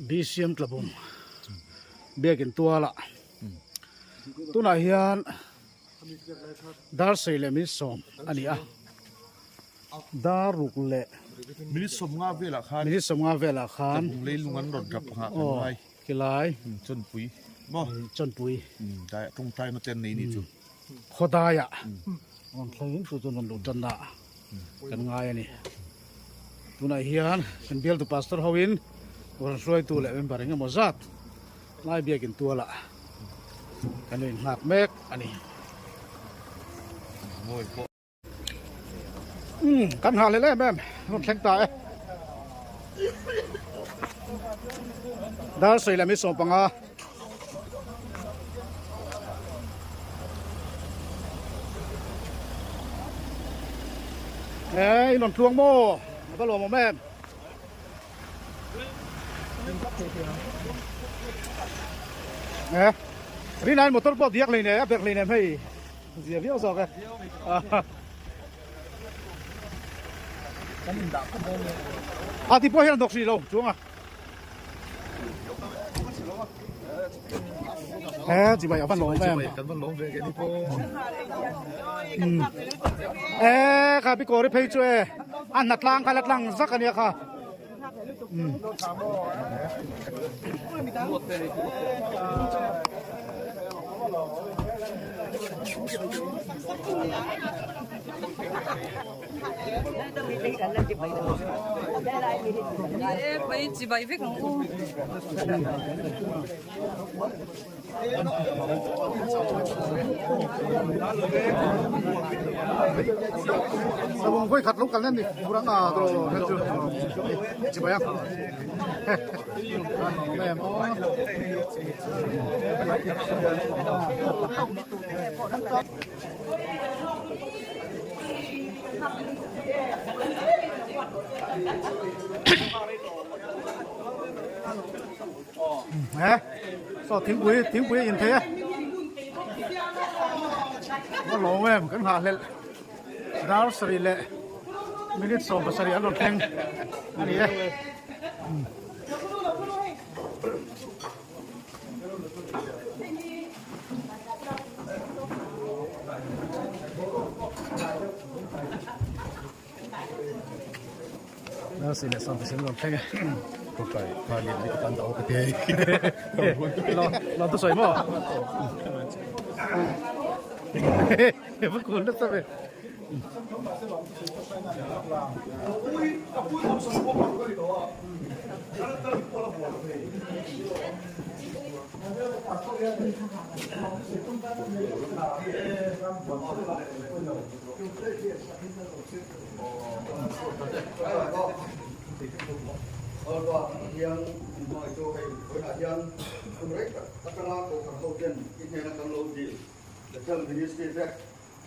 BCM Tlabung biakin tualah tunah hian dar sei leh min sawm a ni a dar ruk leh minute sawmnga velah khan minute sawmnga velah khan Tlabung leilung an rawn rap nghah kan ngai khilai chawnpui maw chawnpui daiah tawngtai na te an nei ni chu khawdaiah rawn thleng in chu chuan rawn luh tanna kan ngai a ni tunah hian kan bialtu pastor ho in rawn hruaitu leh member eng emaw zat lai biakin tualah kan lo inghak mek a ni. Umm kan nghah leh em em rawn thleng ta e dar sawi lam hi 15 e in rawn tluang maw a va lawm awm em. E rinai motor pawh diak lei nei a berh lei nem hei. Zia viau zawk e. A ti pawh hian a dawk hrih lo chuang a. He chibai a van lawm em. Kan van lawm ve ke ni pawh. E kha pi kawri phei chu e. A hna tlang kha la tlang zak ania kha. Sabawng vawi khat lo kal nen ni fur ang a draw hel chu chibai ang He saw thingpui thingpui a in thei a a lawm em kan nghah hlelh dar sarih leh minute 17 an rawn thleng a ni e. Dar sarih leh 17 an rawn thleng e. Tawngtai kha lian hi ka tan dah awk a ti. Lo thusawi maw? Va kul nasa ve.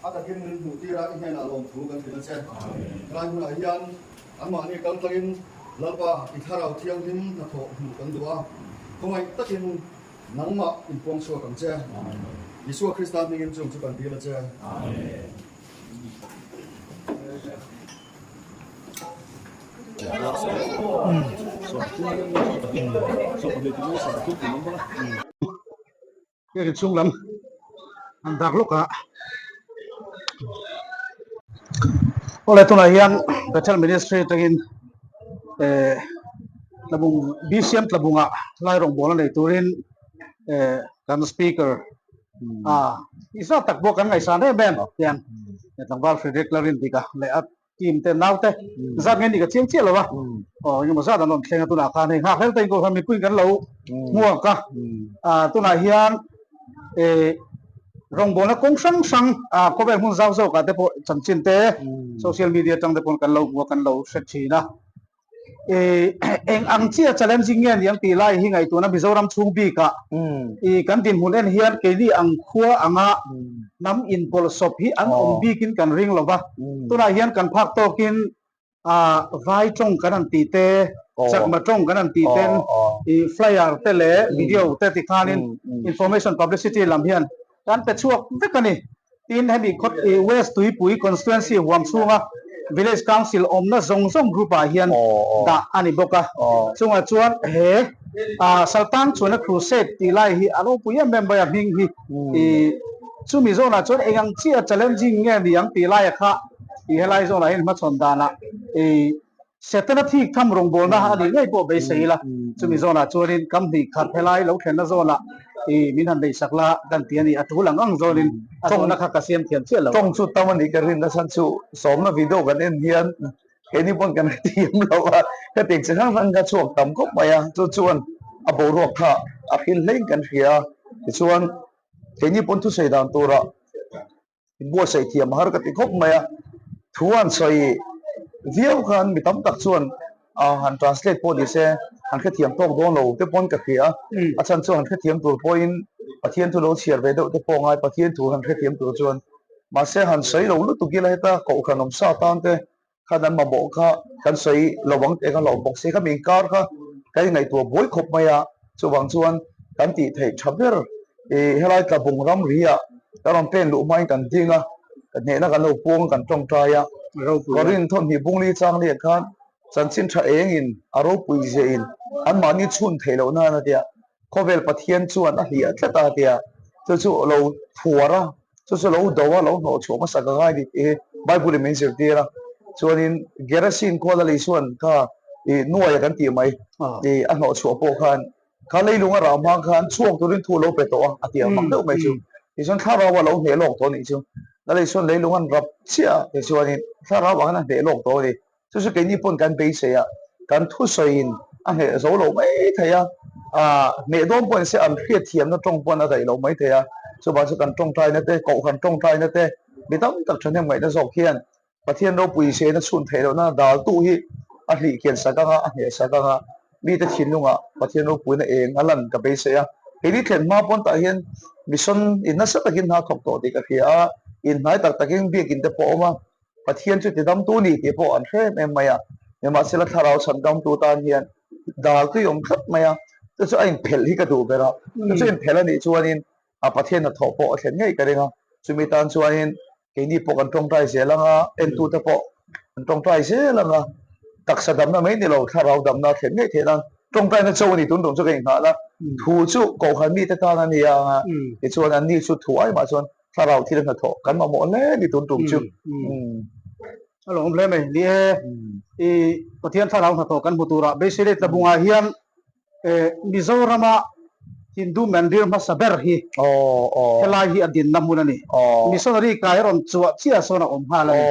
A takin min hmuh tir a, i hnenah lawmthu kan hrilh a che. Helai hmunah hian anmahni kal tlangin Lalpa i Thlarau Thianghlim hnathawh hmuh kan duh a, khawngaih takin nangmah inpuang chhuak ang che. Isua Krista hmingin chung chu kan dil a che. Amen. Heng chhung lam an dak lawk a. Awle tunah hian Bethel Ministry atangin eh Tlabung BCM Tlabungah lai rawngbawlna nei turin eh kan speaker a tihzat tak pawh kan ngaihsan em em hian tlangval Frederick Lalrindika leh a team te naute zat nge ni ka chiang chiah lo a aw engemaw zat an rawn thleng a tunah khan hei nghak hlel te in kohhran mipui kan lo hmuak a ah tunah hian eh rawngbawlna kawng hrang hrang ah khawvel hmun zau zawk ah te pawh chanchin te social media atang te pawh kan lo hmu a kan lo hre thin a eh eng ang chiah challenging nge ni ang tih lai hi ngaihtuahna Mizoram chhung bik ah ih kan dinhmun en hian keini ang khua anga hnam inpawlhsawp hi an awm bikin kan ring lo va tunah hian kan phak tawkin ah vai tawng kan han tih te chakma tawng kan han tih ten ih flyer te leh video te tikhanin information publicity lam hian kan pe chhuak vek a ni. Tin, hemi khawt i West Tuipui Constituency huam chhunga Village Council awmna zawng zawng group ah hian dah a ni bawk a. Chungah chuan he Ah Saltan chuan a crusade tih lai hi a ropui em em mai a hming hi ih chumi zawnah chuan eng ang chiah challenging nge ni ang tih laia kha ih helai zawnah hian hmachhawn danah ih Setana thik tham rawngbawlna a nih ngei pawh beisei ila chumi zawnah chuanin kam hnih khat helai lo thlenna zawnah ih min han neihsak la kan ti a ni a tul ang ang zawnin a zawhna kha ka siam thiam chiah lo. Tawng chu tam a nih ka rin nachhan chu sawmna video kan en hian Keini pawn kan hrethiam lo a, ka tih chi hrang hrang kha chhuak tam khawp mai a, chu chuan a boruak kha a hrilh hlein kan hria a, tichuan keini pawn thusawi dan tura buatsaih thiam a har ka ti khawp mai a, thu an sawi viau khan mi tam tak chuan a han translate pawh ni se han hrethiam tawk dawn lo te pawn ka hria a, a chhan chu han hrethiam tur pawhin Pathian thu lo chhiar ve deuh te pawh a ngai, Pathian thu han hrethiam tur chuan mahse han sawi lo lutuk ila heta kohhran awm sa tan te khan an mamawh kha kan sawi lo ang teh kha hlauh bawk se khami inkar kha kan ingaihtuah buai khawp mai a, chuvang chuan kan tih theih tha ber ih helai Tlabung ramri ah kan rawn pen luh hmain kan ding a, hnehna kan lo puang a kan tawngtai a, Korin thawmhnih bungli chang liah khan chanchin tha eng in a ropui zia in anmahni chhun theih loh nan a tia khawvel Pathian chuan a hliah tlat a tia chu chu lo phuar a. Chu chu lo do a, lo hnawh chhuah hmasa ka ngai ni tih hi Bible in min zirtir a. Chuanin Gerasin khual a Lisuan kha ih nuaia kan tih mai ih a hnawh chhuah pawh khan kha leilung a rah hma khan chhuak turin thu a lo pe tawh a, a ti ang mak deuh mai chu. Tichuan thlarau a lo hneh lawk tawh a nih chu. Lal Isuan leilung an rap chiah a, tichuanin thlarau angin a hneh lawk tawh a ni. Chu chu keini pawn kan beisei a, kan thusawiin a hneh zo lo mai thei a, aah hneh dawn pawhin se an hriatthiamna tawng pawn a daih lo mai thei a, chuvang chu kan tawngtaina te, kohhran tawngtaina te, mi tam tak thahnem ngaihna zawk hian Pathian ropui sena chhun theih lohna daltu hi a hlih kian sak anga, a hneh sak anga, mite thinlungah Pathian ropuina eng a lan ka beisei a. Keini thlen hma pawn tah hian mission in nasa takin hna thawk tawh tih ka hria a, inhnai tak takin biakin te pawh a awm a, Pathian chu tidamtu ni tih pawh an hre em em mai a, nimahsela thlarau chhandamtu tan hian dal tui awm tlat mai a, chu chu a inphelh hi ka duh ber a, chu chu inphelh a nih chuanin a Pathian hnathawh pawh a thlen ngei ka ring a, chumi tan chuanin keini pawh kan tawngtai zel ang a, entute pawh an tawngtai zel ang a, taksa damna mai ni lo thlarau damna a thlen ngei theih nan tawngtaina cho a ni tun tum chu ka inghah a, thu chu kohhran mite tan a ni ang a, tichuan anni chu thu ai mah chuan Thlarau thil hnathawh kan mamawh hle ni tun tum chu. A lawm hle mai. Ni e, i Pathian thlarau hnathawh kan hmu turah beisei Tlabungah hian Mizorama Hindu Mandir hmasa ber hi helai hi a dinna hmun a ni. Missionary kai rawn chhuah chiah sawn a awm nghal a ni.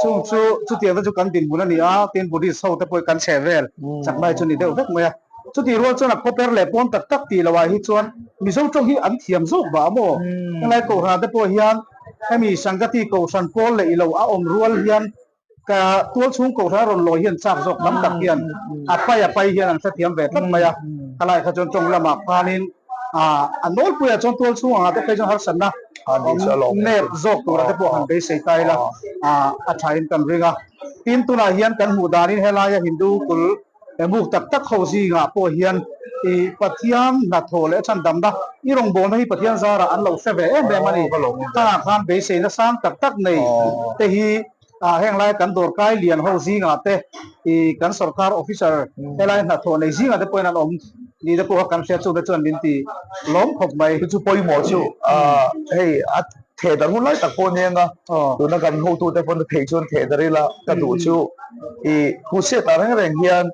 Chung chu chutiang te chu kan dinhmun a ni a, tin Buddhist ho te pawh hi kan chheh vel chaknai chu ni deuh vek mai a. Chutih rual chuan a khawper leh pawn tak tak tih loh ah hi chuan Mizo tawng hi an thiam zawk vah a maw? Helai Kohhran te pawh hian hemi Sangati Kohhran pawl leh ilo a awm rual hian ka tual chhung Kohhran a rawn lawi hian chak zawk tam tak hian a pai a pai hian an hrethiam ve tlat mai a. Khalai kha chuan tawng lamah khanin a nawlpuiah chuan tual chhung angah te phei chuan harsatna awm nep zawk tura te pawh han beisei ta ila a thain kan ring a. Tin tunah hian kan hmuh danin helaia Hindu kul He muk tak tak ho zingah pawh hian i Pathian hnathawh leh chhandamna i rawngbawlna hi Pathian zarah an lo hre ve em em a ni. Tangah khan beiseina sang tak tak nei te hi heng lai kan dawrkai lian ho zingah te i kan sorkar officer helai hnathawh nei zingah te pawhin an awm ni te pawh kha kan hria chungte chuan min ti lawm khawp mai. Chu chu pawimawh chu hei a theh darh hun lai tak pawh nia nga tuna kan hotute pawn a theih chuan theh darh ila ka duh chu i hmuhchhiat ah reng reng hian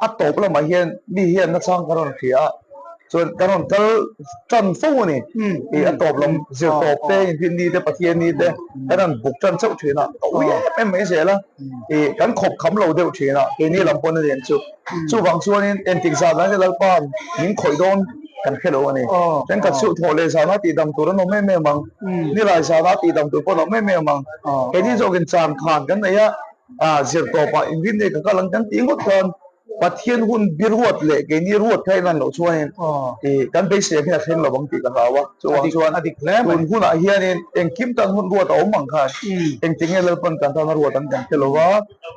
a tawp lamah hian mi hian nachang ka rawn hria a chuan ka rawn kal tan fo a ni i a tawp lam zir tawp te inrin ni te Pathian ni te kan rawn buk tan chauh thin a ka ui em em mai zel a i kan khawp kham lo deuh thin a keini lam pawn a lian chu chuvang chuanin entik zan ah hian Lalpa min khawih dawn kan hre lo a ni. Thenkhat chu thawh leh zana tihdam tur an awm em em ang, nilai zana tihdam tur pawh an awm em em ang. Keini zawkin chan khan kan nei a, zir tawpah inrin nei ka kal ang kan tih ngawt khan Pathian hun bi ruat leh keini ruat kha in an loh chuanin kan beisei ang hian a thleng lo ang tih ka hlau a. Chuvang chuan tun hunah hianin engkim tan hun ruat a awm ang khan engtik nge Lalpan kan tana ruat ang kan hre lo va,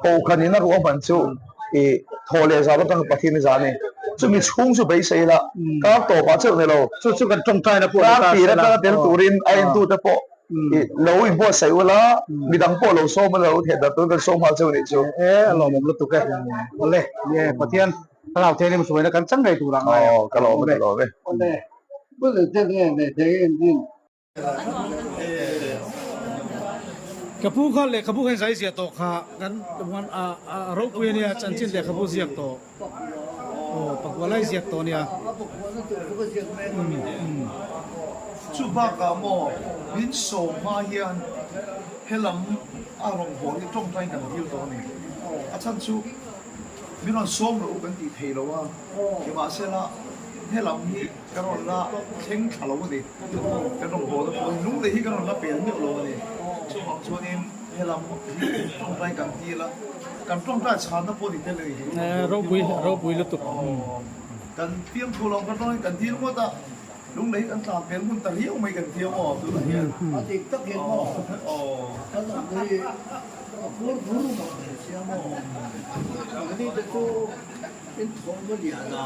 kohhranin a ruah hman chu I thaw leh zan atanga Pathian i zan a ni. Chumi chhung chu beisei ila, kar tawpah chauh ni lo. Chu chu kan tawngtaina pawh ni ta Kar tir atanga tel turin a entute pawh i lo inbuatsaih ula, midang pawh lo sawm ula, lo theh darh turin kan sawm nghal chauh a nih chu. E, a lawmawm lutuk e. Awle, nge Pathian. Thlarau Thianghlim hruaina kan chang ngei turah ngai ang. Aw, ka lawm e, ka lawm e. Awle, pu Zirtir nge nei thei em din? Ka pu kha lehkhabu kha in zai ziah tawh kha kan a ropui ania chanchin lehkhabu ziak tawh aw pakua lai ziak tawh ania. Chu bakah maw min sawm hma hian helam a rawngbâwl hi tawngtai kan dil tawh a ni. A chhan chu min rawn sawm rawh u kan tih thei lo a, nimahsela helam hi Ka rawn la thleng thla lo a ni. Kan rawn haw na pawh hi lung leh hi ka rawn la pel meuh lo a ni. Chuvang chuanin helam hi tawngtai kan dil a, kan tawngtai chhanna pawh ni tel a ni. Ropui ropui lutuk. Kan fiam thu lo kan rawn kan dil ngawt a, lung leh hi kan tlan pel hmun ta riau mai kan thiam aw tunah hian. A dik tak hian maw kan awm hi a phur phur mah mai sia maw. Mahni te chu in thawm a lian a.